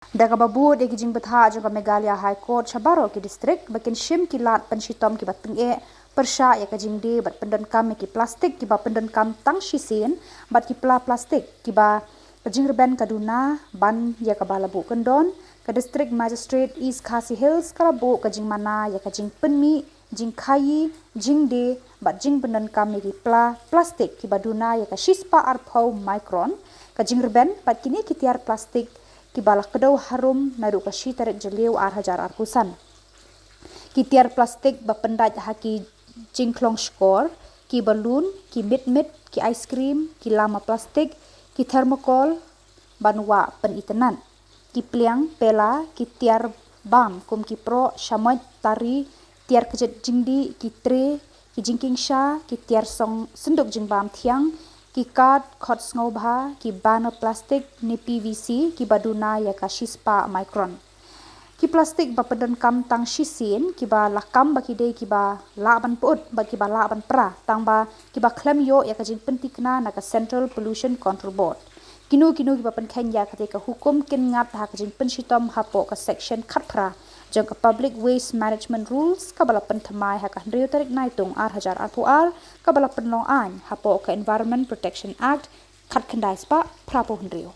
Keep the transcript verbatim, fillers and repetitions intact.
Da kaba bud ïa ki jingbthah jong ka Meghalaya High Court sha baroh ki district ba kin shim ki lad pynshitom kiba tyngeh pyrshah ïa ka jingdie bad pyndonkam ïa ki plastik kiba pyndonkam tang shisien bad ki pla plastik kiba ka jingrben ka duna ban ïa kaba la buh kyndon, ka District Magistrate East Khasi Hills ka la buh ka jingmana ïa ka jingpynmih, jingkhaïi, jingdie bad jingpyndonkam ïa ki pla plastik kiba duna ïa ka shispah arphew micron ka jingrben bad kine ki tiar plastik kiba la kdew harum naduh ka shi tarik Jylliew ar hajar arphew san. Ki tiar plastik ba pyndait ha ki jingkhlong shkor, ki balloon, ki mitmit, ki ice cream, ki lama plastik, ki thermocol ban wah pynitynnad, ki pliang pela, ki tiar bam kum ki proh, shamoit, tari, tiar kjit jingdih, ki tray, ki jingkieng sha, ki tiar song synduk jingbam thiang, ki card khot sngewbha, ki banner plastik ne P V C kiba duna ïa ka shispah micron. Ki plastik ba pyndonkam tang shisien kiba la kam ba ki dei kiba lah ban pyut bad kiba lah ban pra tang ba kiba khlem ïoh ïa ka jingpynthikna na ka Central Pollution Control Board. Kino kino kiba pynkheiñ ïa katei ka hukum kin ngat ha ka jingpynshitom hapoh ka section khatphra jong ka Public Waste Management Rules kaba la pynthymmai ha ka hynriew tarik Naitung ar hajar arphew ar kaba la pynlong aiñ hapoh ka Environment Protection Act khatkhyndai spah phraphew hynriew.